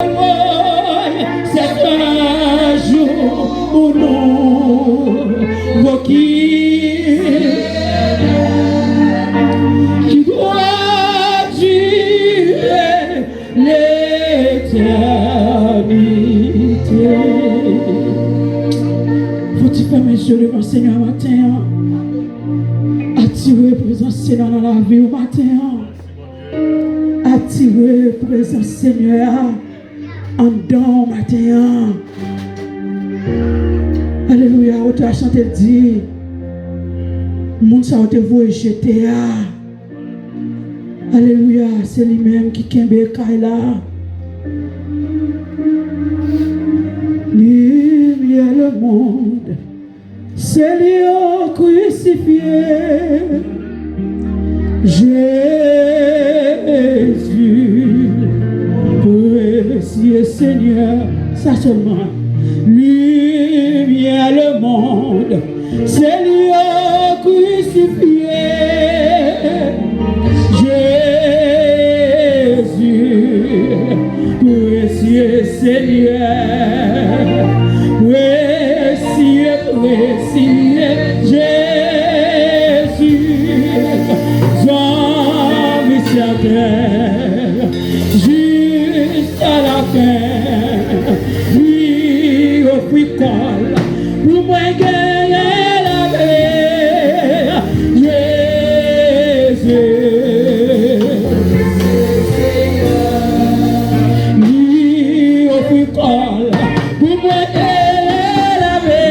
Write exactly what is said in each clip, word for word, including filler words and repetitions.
C'est un jour où nous requis qui doit durer l'éternité. Fò ti fèmen je w devan Senyè a maten an. Atire prezans Senyè a nan lavi w maten an. Atire prezans Senyè a anndan w maten an. Alelouya, otè a chante l di, moun sa yo te voye jete a. Alelouya, se li menm ki kenbe kay la. Limyè lemonn, se li yo krisifye. Jezi, presye Senyè, sa sèlman. Limyè lemonn, se li yo krisifye. Jezi, presye Senyè, presye, presye Jezi, zanmi sèten, jiska lafen, li ofri kò l pou mwen genyen lavi. Jezi, li ofri kò l pou mwen genyen lavi.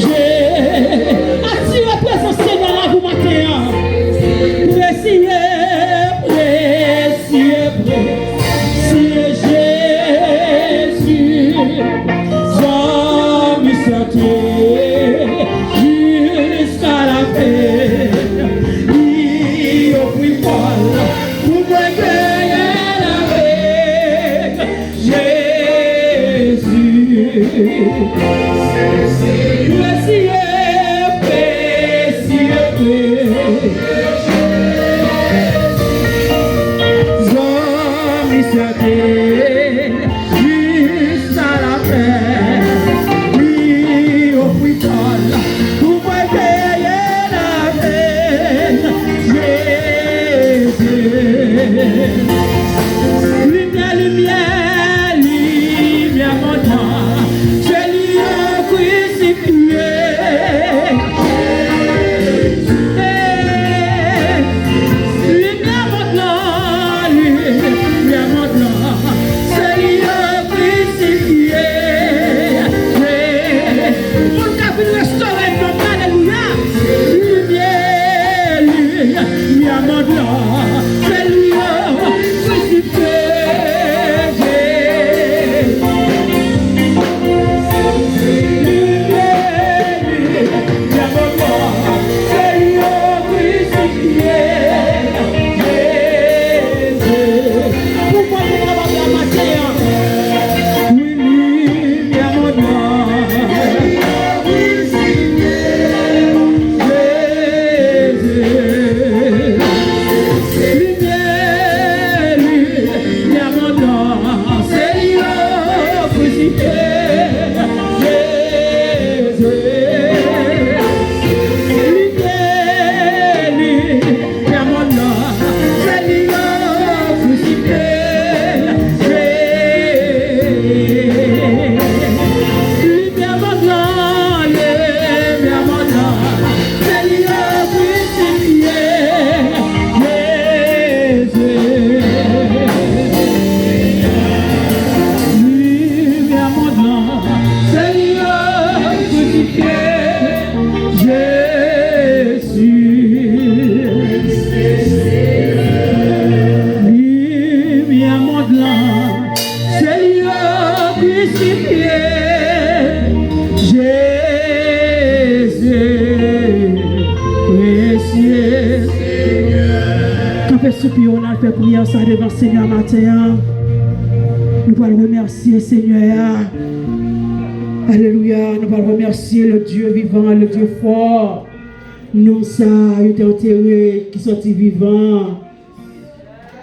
Je-, atire prezans Senyè la pou maten an. Presye, presye, presye Jezi, zanmi sèten, jiska lafen, li ofri kò l pou mwen genyen lavi. Jezi, presye, presye, presye. Zanmi sèten, jiska lafen, li ofri kò l pou mwen genyen lavi. Jezi, limyè, limyè, limyè monn nan, se li yo krisifye. Limyè monn nan, limyè monn nan, se li yo krisifye. Moun k ap vin restore m nan, alelouya. Limyè, limyè monn nan, se li yo krisifye. Limyè, limyè monn nan, se li yo krisifye. Jezi, pou mwen, pou kapab la maten an. Wi, limyè monn nan. Jezi. Limyè, limyè monn nan, se li yo krisifye. Jezi. Limyè, limyè monn nan, se li yo krisifye. Jezi. Limyè monn nan, limyè monn nan, se li yo krisifye. Jezi. Limyè monn nan, se li yo krisifye. Jezi. Limyè monn nan, se li yo krisifye. Jezi, presye Senyè. Kanpe sou pye w, n al fè priyè sa devan Senyè a maten an. Nou pral remèsye Senyè a. Alelouya, nou pral remèsye le Dieu vivant, le Dieu fort. Non sa yo te antere ki sòti vivan.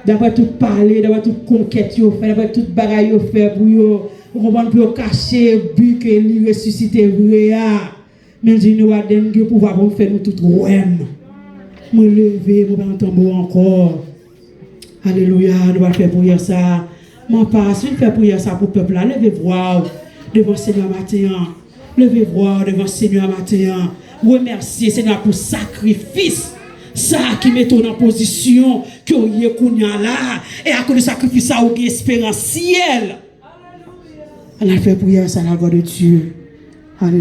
Daprè tout pale, daprè tout konkèt yo fè, daprè tout bagay yo fè pou yo, ou konprann, pou yo kache bi ke li resisite vre a. Men l di, nou a den gen pouvwa pou m fè nou tout wè m. Mwen leve, mwen pa nan tonbo ankò. Alelouya, nou pral fè priyè sa. Manpas, vin fè priyè sa pou pèp la. Leve vwa w devan Senyè maten an. Leve vwa w devan Senyè maten an. Remèsye Senyè pou sakrifis sa ki mete w nan pozisyon ke w ye kounye a la. E akoz de sakrifis sa, ou gen esperans syèl. Ann al fè priyè sa, la gloire de Dieu.